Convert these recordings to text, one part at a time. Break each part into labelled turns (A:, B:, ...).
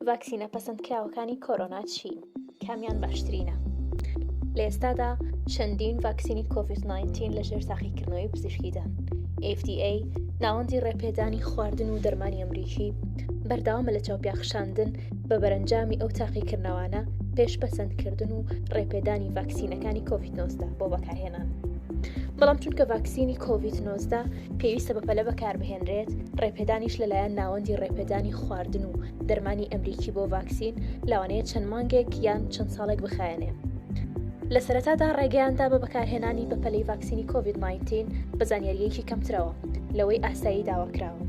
A: ڤاکسینە پەسەندکراوەکانی کۆرۆنا چین؟ کامیان باشترینە؟ لە ئێستادا چەندین ڤاکسینی کۆڤید 19 لە ژێر تاقیکردنەوەی پزیشکیدان. FDA ناوەندی ڕێپێدانی خواردن و دەرمانی ئەمریکی بەردەوامە لە چاوپیاخشاندن بە بەرەنجامی ئەو تاقیکردنەوانە پێش پەسەندکردن و ڕێپێدانی ڤاکسینەکانی کۆڤید 19 بۆ بەکارهێنان. بەڵام چونکە ڤاکسینی کۆڤید 19 پێویستە بەپەلە بەکاربهێنرێت، ڕێپێدانیش لەلایەن ناوەندی ڕێپێدانی خواردن و دەرمانی ئەمریکی بۆ ڤاکسین لەوانەیە چەند مانگێک یان چەند ساڵێک بخایەنێ. لە سەرەتادا ڕێگەیان دا بە بەکارهێنانی بەپەلەی ڤاکسینی کۆڤید 19 بە زانیارییەکی کەمترەوە لەوەی ئاسایی داواکراوە.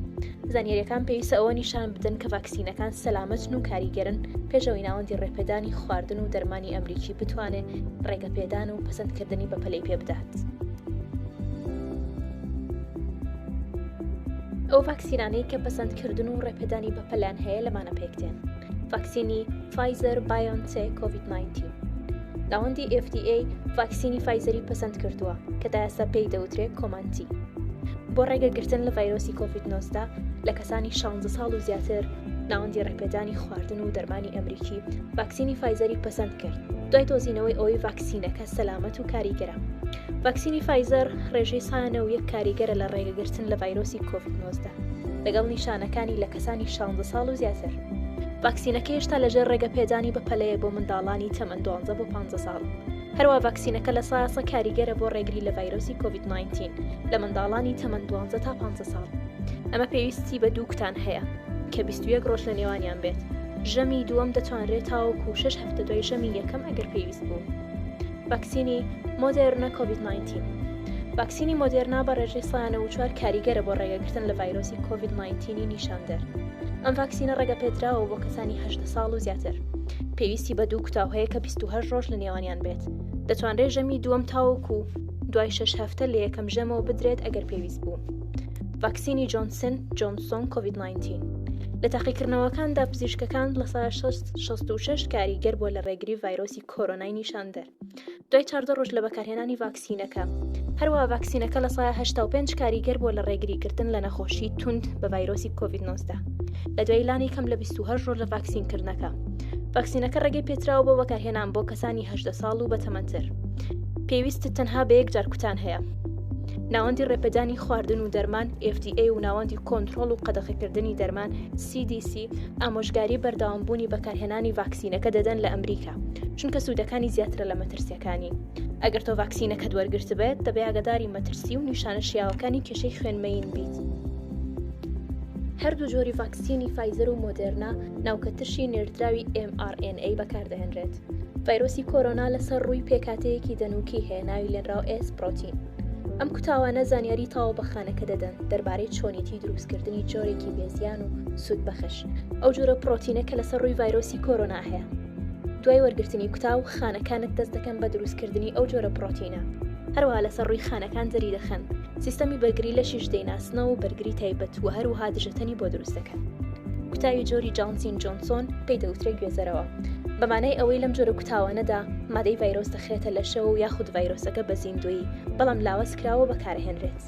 A: زانیارییەکان پێویستە ئەوە نیشان بدەن کە ڤاکسینەکان سەلامەتن و کاریگەرن پێش ئەوەی ناوەندی ڕێپێدانی خواردن و دەرمانی ئەمریکی بتوانێ ڕێگەپێدان و پەسەندکردنی بەپەلەی پێ بدات. ئەو ڤاکسینانەی کە پەسەندکردن و ڕێپێدانی بەپەلەیان هەیە لەمانە پێکدێن ڤاکسینی فایزەر بایۆنتێک کۆڤید 19 ناوەندی FDA ڤاکسینی فایزەری پەسەند کردووە کە تا ئێستا پێی دەوترێت کۆمانتی بۆ ڕێگەگرتن لە ڤایرۆسی کۆڤید 19 لە کەسانی 16 ساڵ و زیاتر ناوەندی ڕێپێدانی خواردن و دەرمانی ئەمریکی ڤاکسینی فایزەری پەسەند کرد دوای دۆزینەوەی ئەوەی ڤاکسینەکە سەلامەت و کاریگەرە ڤاکسینی فایزەر ڕێژەی 91 کاریگەرە لە ڕێگەگرتن لە ڤایرۆسی کۆڤید 19 لەگەڵ نیشانەکانی لە کەسانی 16 ساڵ و زیاتر. ڤاکسینەکە هێشتا لەژێر ڕێگەپێدانی بەپەلەیە بۆ منداڵانی تەمەن 12 بۆ 15 ساڵ. هەروەها ڤاکسینەکە لە سایەسە کاریگەرە بۆ ڕێگری لە ڤایرۆسی کۆڤید 19 لە منداڵانی تەمەن 12 تا 15 ساڵ. ئەمە پێویستی بە دوو کوتان هەیە کە 21 ڕۆژ لە نێوانیان بێت. ژەمی دووەم دەتوانرێت تاوەکو 6 هەفتە دوای ژەمی یەکەم ئەگەر پێویست بوو. ڤاکسینی مۆدێرنا کۆڤید 19 ڤاکسینی مۆدێرنا بە ڕێژەی 94 کاریگەرە بۆ ڕێگەگرتن لە ڤایرۆسی کۆڤید 19 نیشاندەر. ئەم ڤاکسینە ڕێگەپێدراوە بۆ کەسانی 18 ساڵ و زیاتر. پێویستی بە دوو کوتاو هەیە کە 28 ڕۆژ لە نێوانیان بێت. دەتوانرێت ژەمی دووەم تاوەکو دوای شەش هەفتە لە یەکەم ژەمەوە بدرێت ئەگەر پێویست بوو. ڤاکسینی جۆنسن جۆنسۆن کۆڤید 19 لە تاقیکردنەوەکاندا پزیشکەکان لە 66 کاریگەر بووە لە ڕێگری ڤایرۆسی کۆرۆنای نیشاندەر دوای 14 ڕۆژ لە بەکارهێنانی ڤاکسینەکە. هەروەها ڤاکسینەکە لە سایە 85 کاریگەر بووە لە ڕێگریکردن لە نەخۆشی توند بە ڤایرۆسی کۆڤید 19 لە دوای لانی کەم لە 28 ڕۆژ لە ڤاکسینکردنەکە. ڤاکسینەکە ڕێگەی پێدراوە بۆ بەکارهێنان بۆ کەسانی 18 ساڵ و بەتەمەنتر. پێویستت تەنها بە یەک جار کوتان هەیە. ناوەندی ڕێپێدانی خواردن و دەرمان FDA و ناوەندی کۆنترۆڵ و قەدەغەکردنی دەرمان CDC ئامۆژگاری بەردەوامبوونی بەکارهێنانی ڤاکسینەکە دەدەن لە ئەمریکا چونکە سوودەکانی زیاترە لە مەترسیەکانی. ئەگەر تۆ ڤاکسینەکەت وەرگرتبێت دەبێ ئاگاداری مەترسی و نیشانە شیاوەکانی کێشەی خوێنمەیین بیت. هەردوو جۆری ڤاکسینی فایزەر و مۆدێرنا ناوکە ترشی نێردراوی mRNA بەکاردەهێنرێت. ڤایرۆسی کۆرۆنا لەسەر ڕووی پێکهاتەیەکی دەنووکی هەیە ناوی لێنراو S پرۆتین. ئەم کوتاوانە زانیاری تەواو بە خانەکە دەدەن دەربارەی چۆنیەتی دروستکردنی جۆرێکی بێزیان و سوودبەخش ئەو جۆرە پرۆتینە کە لەسەر ڕووی ڤایرۆسی کۆرۆنا هەیە. دوای وەرگرتنی کوتاو خانەکانت دەست دەکەن بە دروستکردنی ئەو جۆرە پرۆتینە. هەروەها لەسەر ڕووی خانەکان دەریدەخەن. سیستەمی بەرگری لەشیش دەیناسنەوە و بەرگری تایبەت و هەروەها دژەتەنی بۆ دروست دەکەن. کوتاوی جۆری جانسین جۆنسۆن پێی دەوترێ گوێزەرەوە. بە مانای ئەوەی لەم جۆرە کوتاوانەدا مادەی ڤایرۆس دەخرێتە لەشەوە و یاخود ڤایرۆسەکە بە زیندوویی بەڵام لاواز کراوە بەکارئەهێنرێت.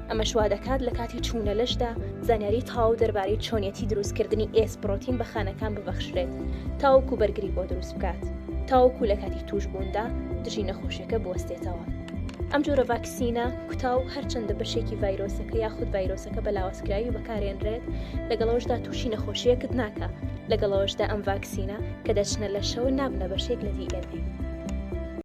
A: ئەمەش وا دەکات لە کاتی چوونە لەشدا زانیاری تەواو دەربارەی چۆنیەتی دروستکردنی S پرۆتین بە خانەکان ببەخشرێت تاوەکو بەرگری بۆ دروست بکات تاوەکو لە کاتی تووشبووندا دژی نەخۆشیەکە بوەستێتەوە. ئەم جۆرە ڤاکسینە کوتاو هەرچەندە بەشێکی ڤایرۆسەکە یاخود ڤایرۆسەکە بە لاوازکراوی بەکارێنرێت لەگەڵەوەشدا تووشی نەخۆشیەکت ناکا لەگەڵەوەشدا ئەم ڤاکسینە کە دەچنە لەشەوە نابنە بەشێک لە DNA.